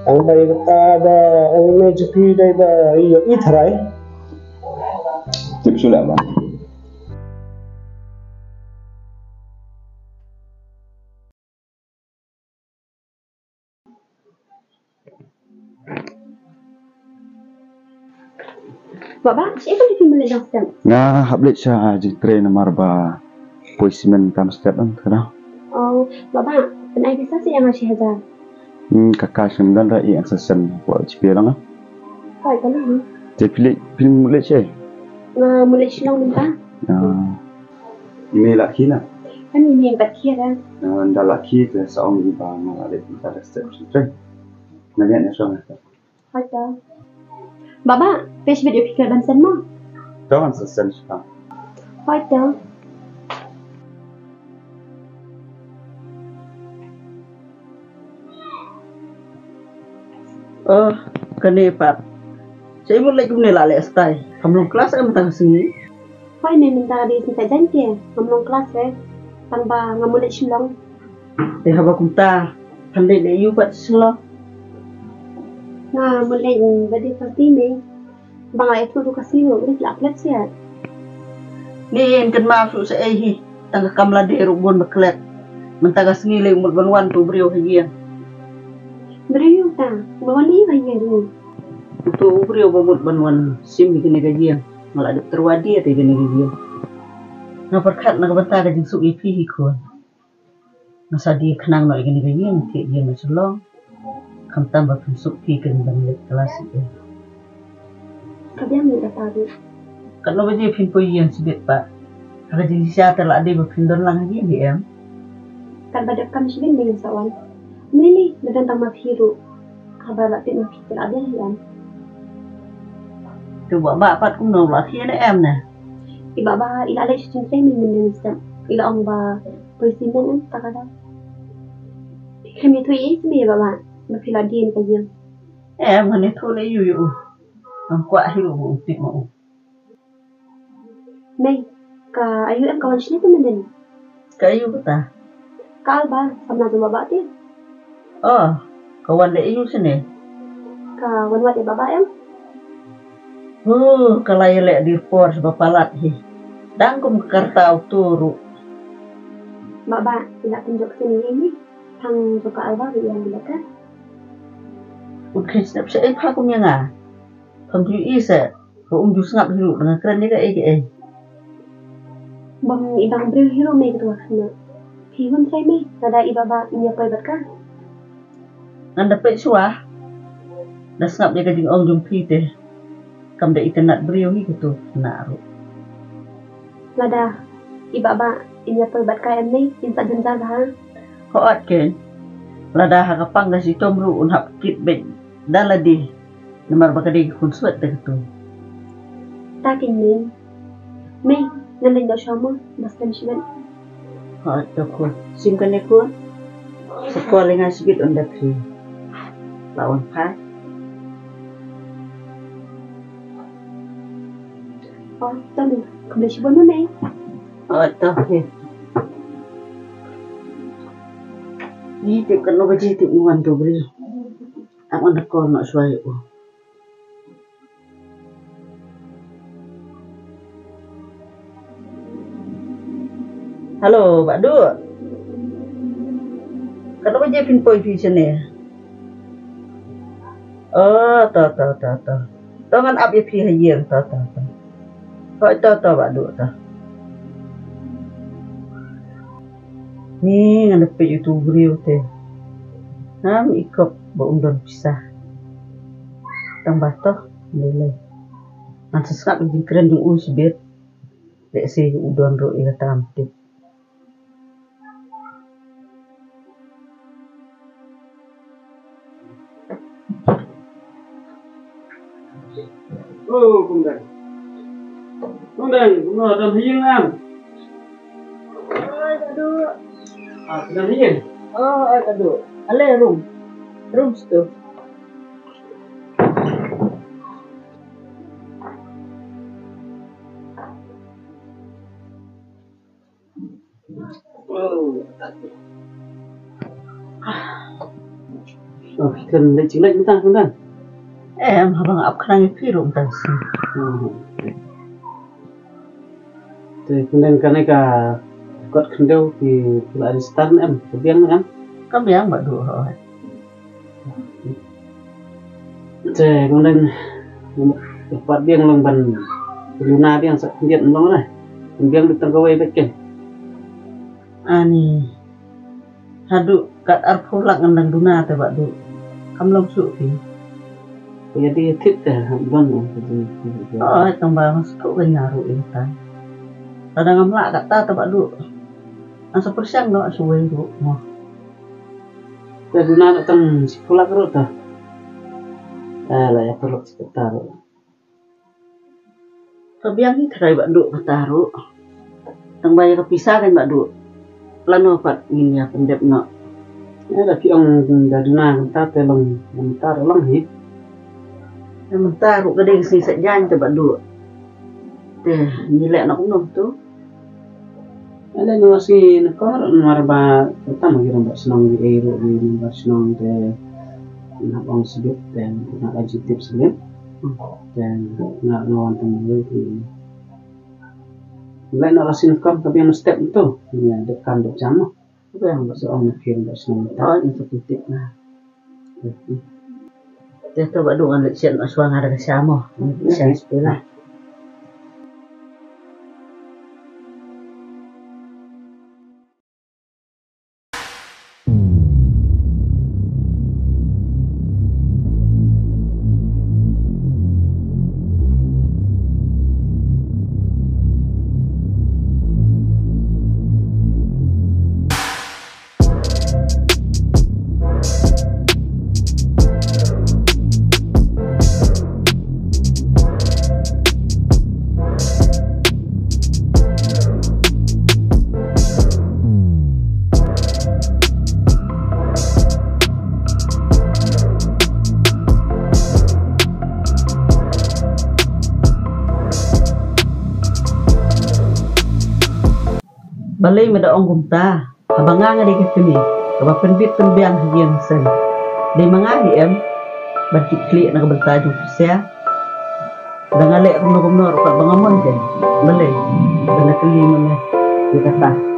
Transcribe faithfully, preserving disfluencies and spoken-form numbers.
Ang ba ïa kata ba ong ine jong phi dei ba ïohi tharai. Tip shuh lah ba. Baba, shaei ba phi mlien jong step? Nga hap leit sha jingtrei namar ba poi simen tam step em, kata. Oh, baba, pynai pisa sha ïa nga shi hajar. Hmm, ka cash ngam don, da ïa nga sa send hapoh GPay lang, ah. Hooid, ka long. Te phi leit, phi mut leit shaei? Nga mut leit Shillong mynta. Ah. I mei la khie na? Em, i mei pat khie da. Ah, ynda la khie te sa ong i ba nga la leit mynta da step sha jingtrei. Nga ïaid na shong. Hooid to. Baba, phi shibit ïa phi klet ban send mo? To, ngan sa send shipang. Hooid to. Oh, kane pat. Shaei mut leit kumne la leh stai. Kam long klas em mynta ka sngi? Hooid mei, mynta ka dei sngi Saitjaiñ te ngam long klas re. Tang ba nga mut leit Shillong. Te haba kumta, phan leit leh aïu pat Shillong? Nga mut leit birthday party mei. Ba nga la ïathuh ruh ka sngi ruh leit la klet sha. Ni yn kynmaw shuh shaei hi, tang ka kam lade ruh bun ba klet. Mynta ka sngi lei mut ban wan uto u briew ha ïing. Briew ta, ba wan ïa ha ïing ruh. Uto u briew ba mut ban wan shim ïa kane ka ïing. Nga la dep tyrwa die te kane ka ïing. Nga pyrkhat na ka bynta ka jingsuk ïa phi hi khun. Nga sa die khnang noh ïa kane ka ïing, thied ïing na Shillong. Khamtam ba pynsuk phi kane ban leit klas ïa. Ka biang ïa kata ruh. Katno baje phin poi ïing shibit pat? Ha ka jingshisha te la dei ba phin don lang ha ïing hi em? Katba dep kam shibit ne ngan sa wan. Mei mei, ba don tang ma phi ruh. Haba la tip ma phi te la biang hi em? Te u Bah Bah pat kumno, u la khie ne em ne? I Bah Bah i la leit sha jingtrei mynnin mynstep. I la ong ba poi simen em, ta ka daw. Phi khlem ïathuh ïa i seh mei Bah Bah ba phi la die na ka ïing? Em, ngan ïathuh lei ïa u. Ngam kwah hi ruh ba un tip ma u. Mei, ka aïu em ka wan shane te mynnin? Ka aïu kata? Ka Alba, samla jong Bah Bah te. Oh, ka wan leh aïu shane? Ka wan wad ïa Bah Bah em. Huh, ka la ïaleh dei por shaba palat hi. Dang kum ka rta uto ruh. Bah Bah i la pynjot ksien ïa i mei. Tang jong ka Alba ruh ïa ngi leh ka. Ut khie step shaei pha kum ïa nga. Pham ju i seh. Ba um ju sngap hi ruh da nga kren ïa kaei kaei. Bym i bang briew hi ruh mei, kata ka khynnah. Phi hun trai mei, lada i Bah Bah in ïa poi bad ka. Ngan da peit shuwa. Da sngap ïa ka jingong jong phi te. Kam da itynnat briew hi katu khynnah ruh. Lada i Bah Bah in ïa poi bad ka em mei, in sa jynjar bha. Hooid keiñ. Lada ha ka pang ka shitom ruh un hap kit beit da lade. Namar ba ka dei ka khun suet te katu. Ta keiñ mei. Mei, ngan leit noh shuwa mo, ba slem shibit. Hooid to khun. Shim kane khun. Sa call ïa nga shibit ynda phi la wan phai. Oh, to mei. Khublei shibun mei. Hooid to, okay. Ni tip katno baje tip u wan uto u briew. Ap ngan da call noh shuwa ïa u. Hello, Bah Duh. Katno baje phin poi phi shane? Oh, to, to, to, to. To ngan ap ïa phi ha ïing, to, to, to. Hooid, to, to, Bah Duh, to. Ni ngan da peit ïa uto u briew te. Ngam i kop ba um don pisa. Tang ba to, lei lei. Ngan sa sngap ïa ka jingkren jong u shibit. Lehse u don ruh ïa kata ngam tip. Oh, Kumdan. Kumdan, kumno, don ha ïing em? Oi, Kadu. Ah, don ha ïing? Oh, oi, Kadu. Ale room. Room situ. Oh, phi kren leit jingleit mynta, mynta. Em, haba nga ap khnang ïa phi ruh mynta shi. Hmm. Te mynta kane ka kot khyndew phi, phi la register em, ka biang em? Ka biang Bah Duh, hooid. Te mynta ka pat biang long ban duna biang sa khyndiat long re. Biang dei tang kawei beit kein. Ani. Haduh kat arphew lak ngan dang duna te Bah Duh. Kam long shuh phi. Ïa dei thied te, don, don. Oh, tang ba nga sngewthuh ka ïa ruh ïa ta. Lada ngam lah kata te Bah Duh, ngan sa pyrshang noh shuwei ruh mo. Te duna noh tang shiphew lak ruh ta. Eh, la ïa pyrlok shi katta ruh. Ka biang hi tharai Bah Duh kata ruh. Tang ba ïa ka pisa kan Bah Duh. Lano pat ngin ïa pyndep noh. Ïa da phi ong da duna mynta te long, mynta ruh long hi. Ïa mynta ruh ka dei ka sngi Saitjaiñ te Bah Duh. Te ngi leh noh kumno tu. Leh noh shi nyngkong ruh namar ba tam ki rangbah shnong, ki ei ruh ki member shnong te nga hap ong sbit te nga la jingtip sbit. Te nga, nga wan tang wei te. Leh noh la shi nyngkong ka biang step tu. Ïa dep kam dep jam noh. Ka biang ba sa ong ki rangbah shnong te. Oh, ïa satu tip na. Te to Bah Duh ngan leit shet noh shuwa nga da ka sha mo. Sha shuwa. Balei me da ong kumta? Haba nga nga dei ka kmie kaba pynbit pynbiang ha ïing ha sem, dei ma nga hi em ban kit khlieh na ka bynta jong phi sha? Da nga leh kumno kumno ruh katba nga mon kein. Balei ba na kylli ma me ïa kata?